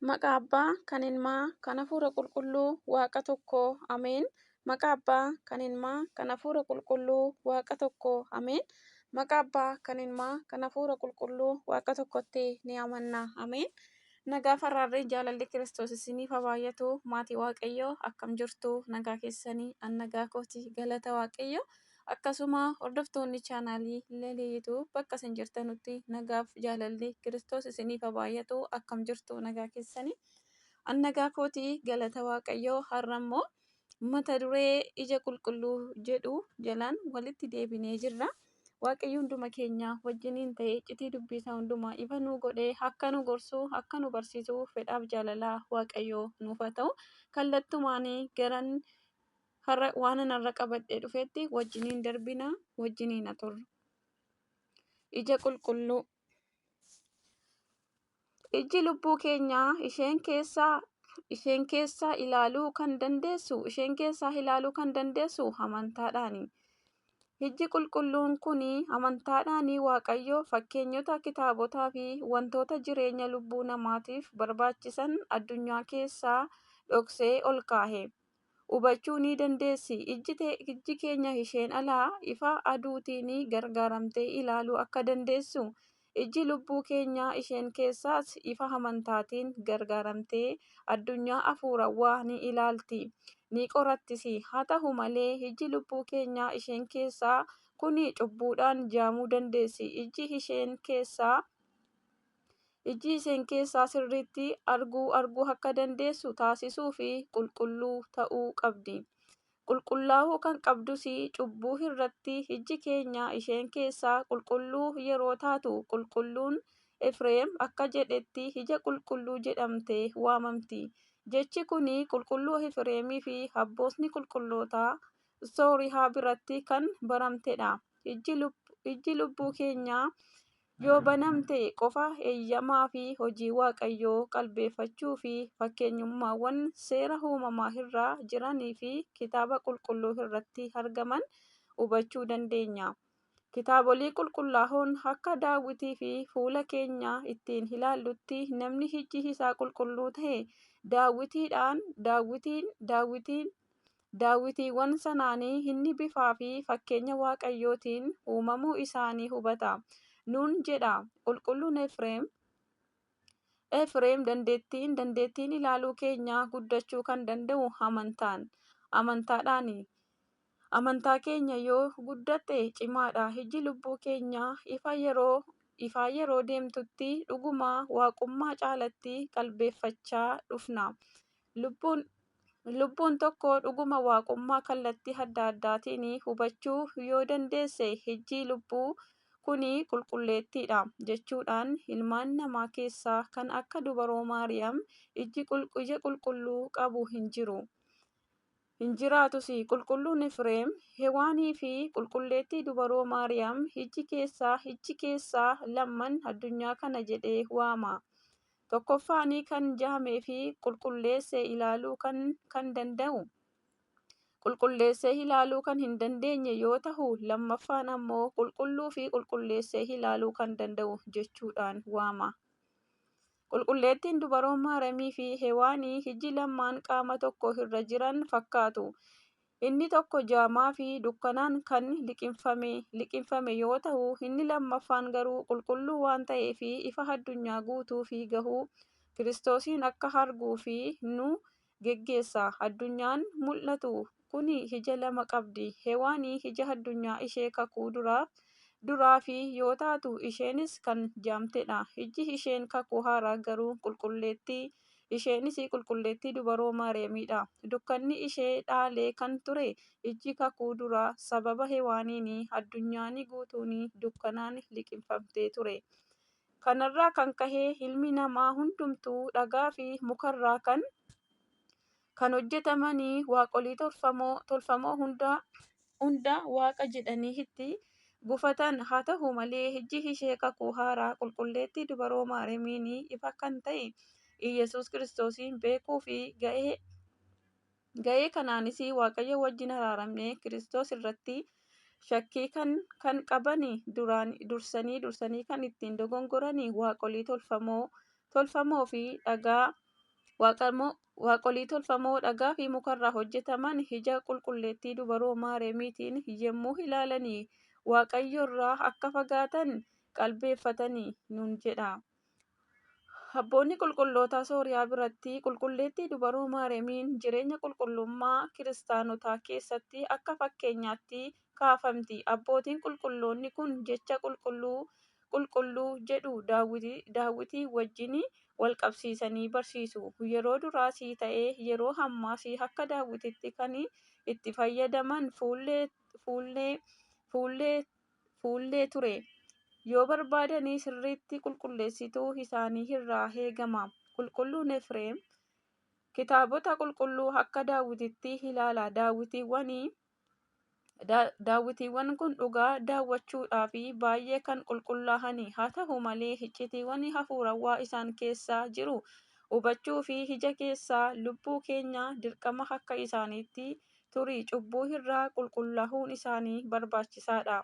Maqaa Abbaa, kan Ilmaa, kan Hafuura Qulqulluu, Waaqa tokko, Ameen. Maqaa Abbaa, kan Ilmaa, kan Hafuura Qulqulluu, Waaqa tokko, Ameen. Maqaa Abbaa, kan Ilmaa, kan Hafuura Qulqulluu, Waaqa tokkotti ni amanna. Ameen. Nagaa farraarree jaalalli Kiristoos isiniif haa baay'atu. Maatii Waaqayyoo akkam jirtu? Nagaa keessanii? An nagaa kooti. Galata Waaqayyoo. Akkasuma hordoftoonni chaanaalii Laleeyituu bakka isin jirtanutti nagaaf jaalalli Kiristoos isiniif haa baay'atu. Akkam jirtu? Nagaa keessanii? An nagaa kooti. Galata Waaqayyoo. Har'a immoo mata duree ija qulqulluu jedhu jalaan walitti deebinee jirra. Waaqayyo hunduma keenya wajjiniin ta'ee iccitii dubbii isaa hundumaa ifa nuu godhee akka nu gorsu, akka nu barsiisu fedhaaf jaalalaa Waaqayyoo nuuf haa ta'u. Kallattumaan garan har'a waan an har'a qabadhee dhufetti wajjiniin darbina, wajjiniin haa turru. Ija qulqulluu. Ijji lubbuu keenyaa isheen keessaa ilaaluu kan dandeessu isheen keessaa ilaaluu kan dandeessu amantaadhaani. Ijji qulqulluun kun amantaadhaan Waaqayyo fakkeenyota kitaabotaa fi wantoota jireenya lubbuu namaatiif barbaachisan addunyaa keessaa dhoksee ol kaa'e. Hubachuu ni dandeessi. Ijji keenya isheen alaa ifa aduutiin gargaaramtee ilaaluu akka dandeessu, ijji lubbuu keenyaa isheen keessaas ifa amantaatiin gargaaramtee addunyaa hafuurawaa ni ilaalti, ni qorattis. Haa ta'u malee ijji lubbuu keenyaa isheen keessaa kun cubbuudhaan jaamuu dandeessi. Ijji isheen keessaa sirriitti arguu akka dandeessu taasisuu fi qulqulluu ta'uu qabdi. Qulqullaa'uu kan qabdus cubbuu irratti ijji keenya isheen keessaa qulqulluu yeroo taatu, qulqulluun Efreem akka jedhetti ija qulqulluu jedhamtee waamamti. Jechi kun qulqulluu Efreemii fi abbootni qulqulloota Sooriyaa biratti kan baramtedha. Ijji lubbuu keenyaa yoo banamte qofa eeyyamaa fi hojii Waaqayyoo qalbeeffachuu fi fakkeenyummaawwan seera uumamaa irra jiranii fi kitaaba qulqulluu irratti argaman hubachuu dandeenya. Kitaabolii qulqullaa'oon akka daawwitii fi fuula keenya ittiin ilaallutti namni ijji isaa qulqulluu ta'e daawwitiidhaan daawwitiin daawwitiin daawwitiiwwan sanaanii inni bifaa fi fakkeenya Waaqayyootiin uumamuu isaanii hubata. Nuun jedha qulqulluun Efreem. Efreem dandeettiin ilaaluu keenya guddachuu kan danda'u amantaadhaani. Amantaa keenya yoo guddatte cimaadha. Ijji lubbuu keenyaa ifaa yeroo deemtutti dhuguma waaqummaa caalatti qalbeeffachaa dhufna. Lubbuun tokko dhuguma waaqummaa kallattii adda addaatiin hubachuu yoo dandeesse ijji lubbuu kun qulqulleettiidha jechuudhaan ilmaan namaa keessaa kan akka dubaroo Maariyaam ija qulqulluu qabu hin jiru. Hin jiraatus. Qulqulluun Efreem Hewaanii fi qulqulleettii dubaroo Maariyaam ijji keessaa lamman addunyaa kana jedhee waama. Tokkoffaan kan jaamee fi qulqulleessee ilaaluu kan danda'u. Qulqulleessee ilaaluu kan hin dandeenye yoo ta'u, lammaffaan ammoo qulqulluu fi qulqulleessee ilaaluu kan danda'u jechuudhaan waama. Qulqulleettiin dubaroo Maariyaamii fi Hewaanii ijji lamaan qaama tokko irra jiran fakkaatu. Inni tokko jaamaa fi dukkanaan kan liqimfame yoo ta'u, inni lammaffaan garuu qulqulluu waan ta'eef ifa addunyaa guutuu fi gahuu Kiristoosiin akka arguu fi nu geggeessa. Addunyaan mul'atu kun ija lama qabdi. Hewaanii ija addunyaa ishee kakuu duraa fi yoo taatu isheenis kan jaamtedha. Ijji isheen kakuu haaraa garuu qulqulleettii isheenis qulqulleettii dubaroo Maariyaamidha. Dukkanni ishee dhaalee kan ture ijji kakuu duraa sababa Hewaaniin addunyaan guutuun dukkanaan liqimfamtee ture. Kanarraa kan ka'e ilmi namaa hundumtuu dhagaa fi mukarraa kan hojjetamanii waaqolii tolfamoo hunda waaqa jedhanii itti gufatan. Haa ta'u malee ijji ishee kakuu haaraa qulqulleettii dubaroo Maariyaamiin ifa kan ta'e Iyyasuus Kiristoosiin beekuu fi ga'ee kanaanis Waaqayyo wajjin araaramnee Kiristoos irratti shakkii kan qaban dursanii kan ittiin dogongoranii waaqolii tolfamoo fi dhagaa Waaqolii tolfamoo dhagaa fi mukarraa hojjetaman ija qulqulleettii dubaroo Maariyaamiitiin yommuu ilaalanii Waaqayyorraa akka fagaatan qalbeeffatanii nuun jedha. Abboonni qulqulloota Sooriyaa biratti qulqulleettii dubaroo Maariyaamiin jireenya qulqullummaa kiristaanotaa keessatti akka fakkeenyaatti kaafamti. Abbootiin qulqulloonni kun jecha qulqulluu qulqulluu jedhu daawwitii wajjin wal qabsiisanii barsiisu. Yeroo duraas ta'ee yeroo ammaas akka daawwitiitti kan itti fayyadaman fuullee ture. Yoo barbaadanii sirriitti qulqulleessituu isaanii irraa eegama. Qulqulluun Efreem kitaabota qulqulluu akka daawwitiitti ilaala. Daawwitiiwwan kun dhugaa daawwachuudhaaf baay'ee kan qulqullaa'ani. Haa ta'u malee iccitiiwwan hafuurawaa isaan keessa jiru hubachuu fi ija keessaa lubbuu keenya dirqama akka isaaniitti turii cubbuu irraa qulqullaa'uun isaanii barbaachisaadha.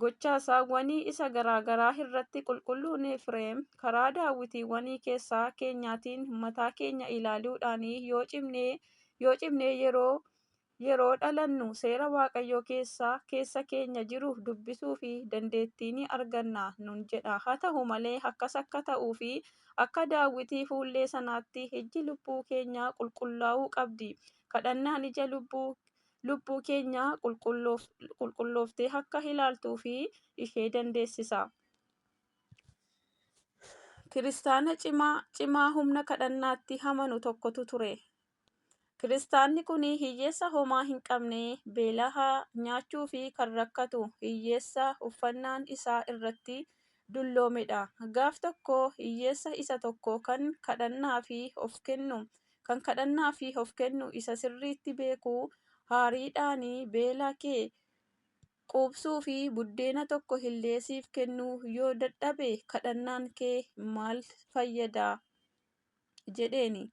Gochaasaawwanii isa garaagaraa irratti qulqulluun Efreem karaa daawwitiiwwan keessaa keenyaatiin mataa keenya ilaaluudhaan yoo cimnee yeroo dhalannu seera Waaqayyoo keessa keenya jiru dubbisuu fi dandeettii ni arganna nuun jedha. Haa ta'u malee akkas akka ta'uu fi akka daawwitii fuullee sanaatti ijji lubbuu keenyaa qulqullaa'uu qabdi. Kadhannaan ija lubbuu keenya qulqullooftee akka ilaaltuu fi ishee dandeessisa. Kiristaana cimaa humna kadhannaatti amanu tokkotu ture. Kiristaanni kun hiyyeessa homaa hin qabne, beela'aa nyaachuu fi kan rakkatu, hiyyeessa uffannaan isaa irratti dulloomedha. Gaaf tokko hiyyeessa isa tokko kan kadhannaa fi of kennu isa sirriitti beeku aariidhaan beela kee quubsuu fi buddeena tokko illee siif kennuu yoo dadhabe kadhannaan kee maal fayyada jedheeni.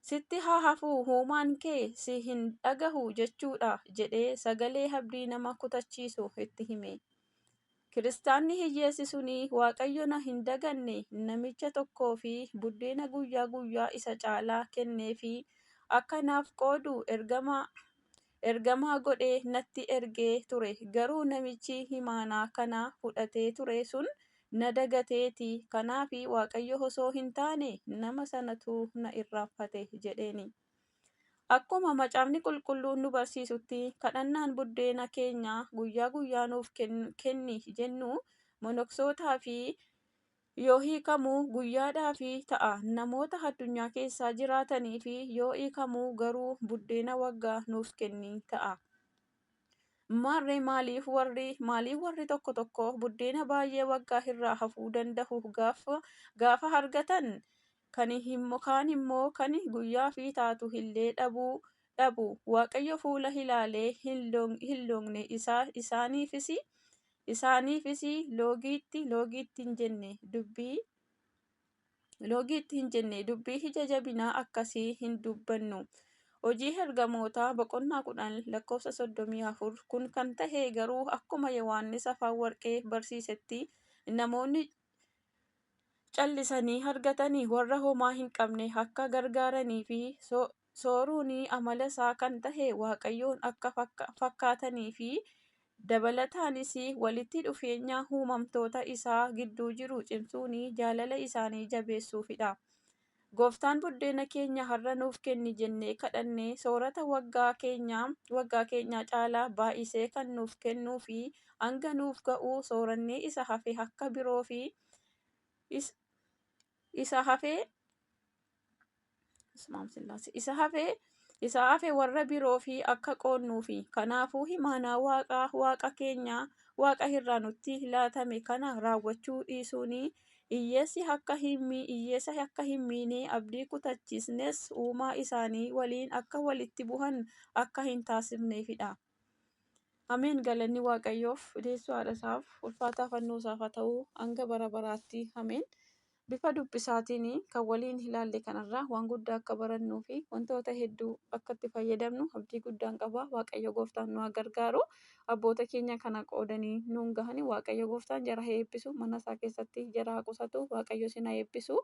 Sitti haa hafu uumaan kee si hin dhagahu jechuudha jedhee sagalee abdii nama kutachiisu itti hime. Kiristaanni hiyyeessi suni Waaqayyo na hin daganne namicha tokkoo fi buddeena guyyaa guyyaa isa caalaa kenneefi akka naaf qoodu ergamaa godhee natti ergee ture. Garuu namichi imaanaa kana fudhatee ture sun na dagateeti. Kanaaf Waaqayyo osoo hin taane nama sanatu na irraanfate jedheeni. Akkuma macaafni qulqulluun nu barsiisutti kadhannaan buddeena keenya guyyaa guyyaa nuuf kenni jennu monoksootaa fi yoo hiikamu guyyaadhaaf ta'a. Namoota addunyaa keessa jiraatanii fi yoo hiikamu garuu buddeena waggaa nuuf kenni ta'a. Maarree maaliif warri tokko tokko buddeena baay'ee waggaa irraa hafuu danda'u gaafa argatan kaan immoo kan guyyaa fi taatu illee dhabu. Waaqayyo fuula ilaalee hin loogne isaaniifis loogiitti hin jenne dubbii ija jabinaa akkasii hin dubbannu. Hojii Ergamootaa boqonnaa 10 lakkoofsa 34. Kun kan ta'e garuu akkuma Yohaannis afaan warqee barsiisetti namoonni callisanii argatanii warra homaa hin qabne akka gargaaranii fi sooruun amala isaa kan ta'e Waaqayyoon akka fakkaatanii fi dabalataanis walitti dhufeenya uumamtoota isaa gidduu jiru cimsuun jaalala isaanii jabeessuufidha. Gooftaan buddeena keenya har'a nuuf kenni jennee kadhannee soorata waggaa keenyaa caalaa baay'isee kan nuuf kennuu fi hanga nuuf ga'u soorannee isa hafe akka biroo fi isa hafe warra biroo fi akka qoonnuufi. Kanaafuu imaanaa waaqa keenya waaqa irraa nutti laatame kana raawwachuu dhiisuun hiyyeessa akka hin miine abdii kutachiisnes uumaa isaanii waliin akka walitti bu'an akka hin taasifneefidha. Ameen. Galanni Waaqayyoof, deessoo haadha isaaf, ulfaataa fannoo isaaf haa ta'u hanga bara baraatti. Ameen. Bifa dubbisaatiin kan waliin ilaalle kanarraa waan guddaa akka barannuu fi wantoota hedduu akka itti fayyadamnu abdii guddaan qaba. Waaqayyo gooftaan nu haa gargaaru. Abboota keenya kana qoodanii nuun gahani Waaqayyo gooftaan jara haa eebbisu. Mana isaa keessatti jara haa qusatu. Waaqayyo isin haa eebbisu.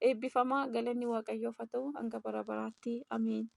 Eebbifamaa, galanni Waaqayyoof haa ta'u hanga bara baraatti. Ameen.